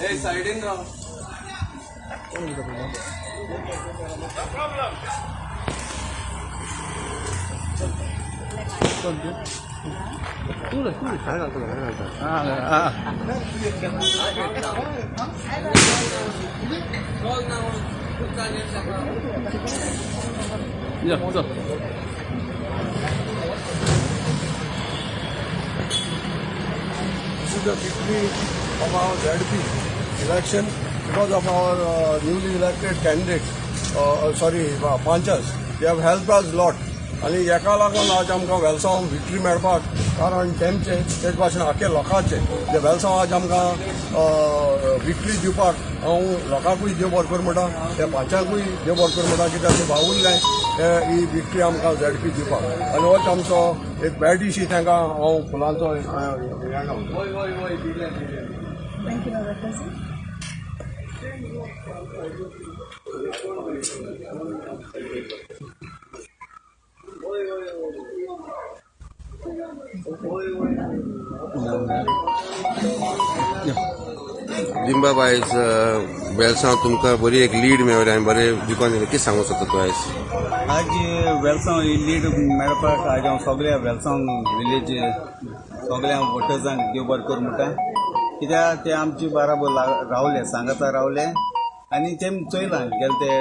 Hey, side in now. No problem. This is the victory of our ZP election because of our newly elected candidates, panchas. They have helped us lot. आनी एका लागून आज आमकां वेलसांव victory मेळपाक कारण तेमचे तेच भाशेन आख्खे लोकांचे जे वेलसांव आज आमकां विक्ट्री दिवपाक हांव लोकांकूय देव बरो कर म्हणटा, त्या पांचांकूय देव बरो कर म्हणटा, कित्याक ते वावुरले ही विक्ट्री आमकां झेडपी दिवपाक. आनी होच आमचो एक बॅटीशी तांकां हांव फुलांचो लिंबा आयज वेलसांव तुमकां बरी एक लीड मेळ्ळी आनी बरें जिखून दिलें, कितें सांगूंक सोदता तूं आयज? आज वेलसांव ही लीड मेळपाक आज हांव सगळ्या वेलसांव विलेज सगळ्या वोटर्सांक देव बरें कर म्हणटा, कित्याक ते आमचे बाराबर रावले, सांगाता रावले आनी ते चोयलां गेले ते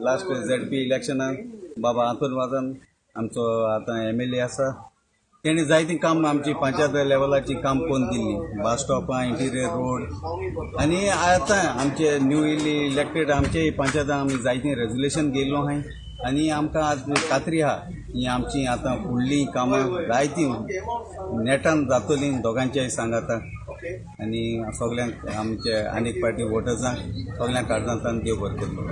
लास्ट झेडपी इलेक्शनाक बाबा आंतोन वाजान आमचो आतां MLA आसा, तेणी जायतीं काम आमची पंचायत लेवलाची काम करून दिल्ली, बस स्टॉपां, इंटिरियर रोड, आनी आतां आमचे न्यूली इलेक्टेड आमचे पंचायतान आमी जायतीं रेजोल्युशन गेल्लो आहाय आनी आमकां आज खात्री आहा ही आमची आतां फुडलीं कामां जायतीं नेटान जातलीं दोगांच्याय सांगाता. आनी सगल्यांक आमचे आनीक पार्टी वोटर्सांक सगल्यांक काळजांतल्यान देव बरें करतलो.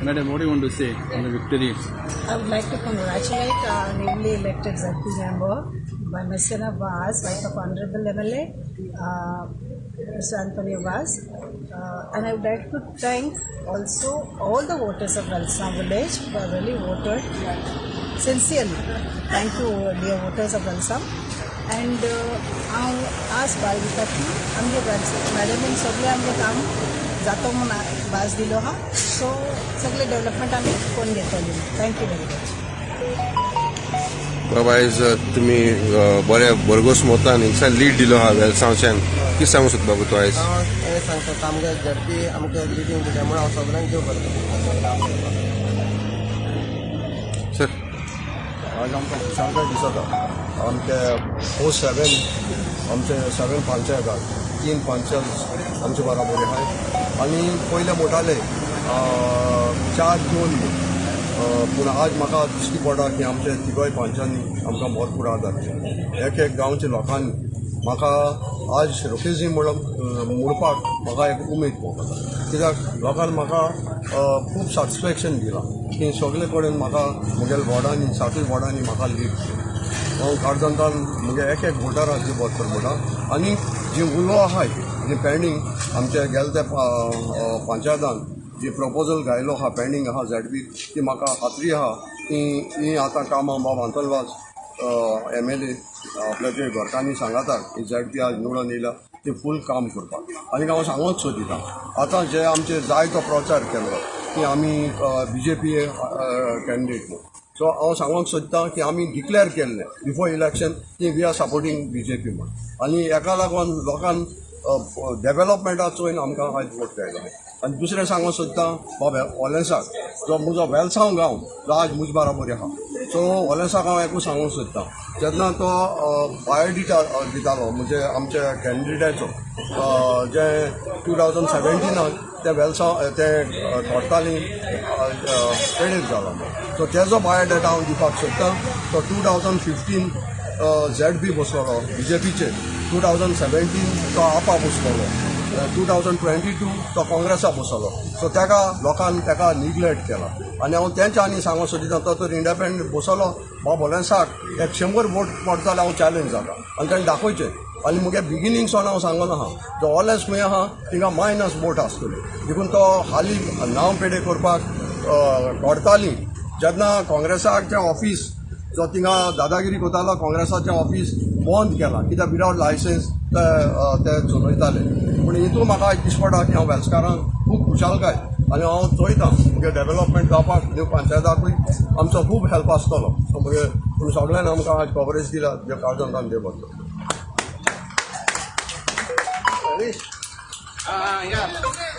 Madam, what do you want to say on the victory? I would like to congratulate our newly elected ZP member, by Mr. Vaz, wife of Honorable MLA, Mr. Antonio Vaz. And I would like to thank also all the voters of Velsao village who have really voted sincerely. Thank you, dear voters of Velsao. And हांव आस बाळगिता की आमगे मॅडमीन सगळें आमगें काम जातो म्हूण भास दिलो आहा, सो सगळे डेव्हलपमेंट आमी करून घेतली. Thank you very much. बाबा आयज तुमी बऱ्या भरघोस मतान हिंगसान लीड दिलो आहा वेलसांवच्यान, कितें सांगूंक सोदता बाबू तूं आयज? हांव हें सांगता, आमगे झेडपी आमकां लिडींग दिल्या म्हूण हांव सगळ्यांक देव बरें करूं. सर, आज आमकां खुशालकाय दिसता. आमचे 4-7 आमचे 7 पंचायतात 3 पंचायत आमचे बराबर आहाय आनी पयले म्हणटाले 4-2 पूण आज म्हाका दिश्टी पडटा की आमचे तिगय पंचांनी आमकां भरपूर आदार दिला. एक एक गांवच्या लोकांनी म्हाका आज रोकेजी म्हणपाक म्हाका एक उमेद पडटा, कित्याक लोकांनी म्हाका खूब सॅटिस्फॅक्शन दिलां की सगळे कडेन म्हाका म्हगेल्या वॉर्डांनी 7 वॉर्डांनी म्हाका लीड दिली. हांव काळजांतल्यान म्हगे एक एक वोटराक जी बरें कर म्हणटा. आनी जी उलो आहाय जी पेंडींग आमचे गेले ते पंचायतान जी प्रपोजल घायलो आहा पेंडींग आहा झेडपी, ती म्हाका खात्री आहा की ही आतां कामां बाब आंतोन वाज MLA आपल्याचे घरकान्नी सांगाता ही झेडपी आज निवडून येयला ती फूल काम करपाक. आनी हांव सांगूंक सोदिता आतां जे आमचे जायतो प्रचार केल्लो की आमी BJP candidate म्हूण, सो हांव सांगूंक सोदता की आमी डिक्लेअर केल्लें बिफोर इलेक्शन की we are supporting BJP म्हूण, आनी हेका लागून लोकांक डेव्हलपमेंटा चोयन आमकां आयज वोट मेळ्ळो. आनी दुसरें सांगूंक सोदता बाबा ओलेन्साक जो म्हजो वेलसांव गांव जो आज म्हज बराबर आहा, सो वॉलेंसाक हांव एकूच सांगूंक सोदता, जेन्ना तो बायोडेटा दितालो म्हणजे आमच्या कॅन्डिडेटाचो, जे 2017 ते वेलसांव ते कोडताली पेडेर जाला, सो तेजो बायोडेटा हांव दिवपाक सोदता. तो 2015 ZP बसलेलो बीजेपीचेर, 2017 तो आपा बसलेलो, 2022 तो काँग्रेसा बसलो. सो ताका लोकांनी ताका निग्लेक्ट केला आनी हांव तेंच्या आनी सांगूंक सोदिता, तो तर इंडिपेंडंट बसलो बाब वॉलेंसाक 100 वोट पडटा जाल्यार हांव चॅलेंज जाता आनी ताणें दाखोवचें. आनी मुगे बिगिनींग सावन हांव सांगून आहा, जो ऑलेस खंय आहा थिंगा मायनस वोट आसतली, देखून तो हालीं नांव पेडे करपाक कोडताली. जेन्ना काँग्रेसाचें ऑफीस जो थिंगा दादागिरी करतालो, काँग्रेसाचें ऑफीस बंद केलां कित्याक विदावट लायसन्स ते चलयताले. पूण हितून म्हाका दिश्टी पडटा की हांव वेलस्कारांक खूब खुशालकाय आनी हांव चोयता मुगे डेवलपमेंट जावपाक न्यू पंचायताकूय आमचो खूब हेल्प आसतलो. सो मुगे तुमी सगळ्यांनी आमकां आज कवरेज दिला, देव काळजान देव बरें करूं. Yeah.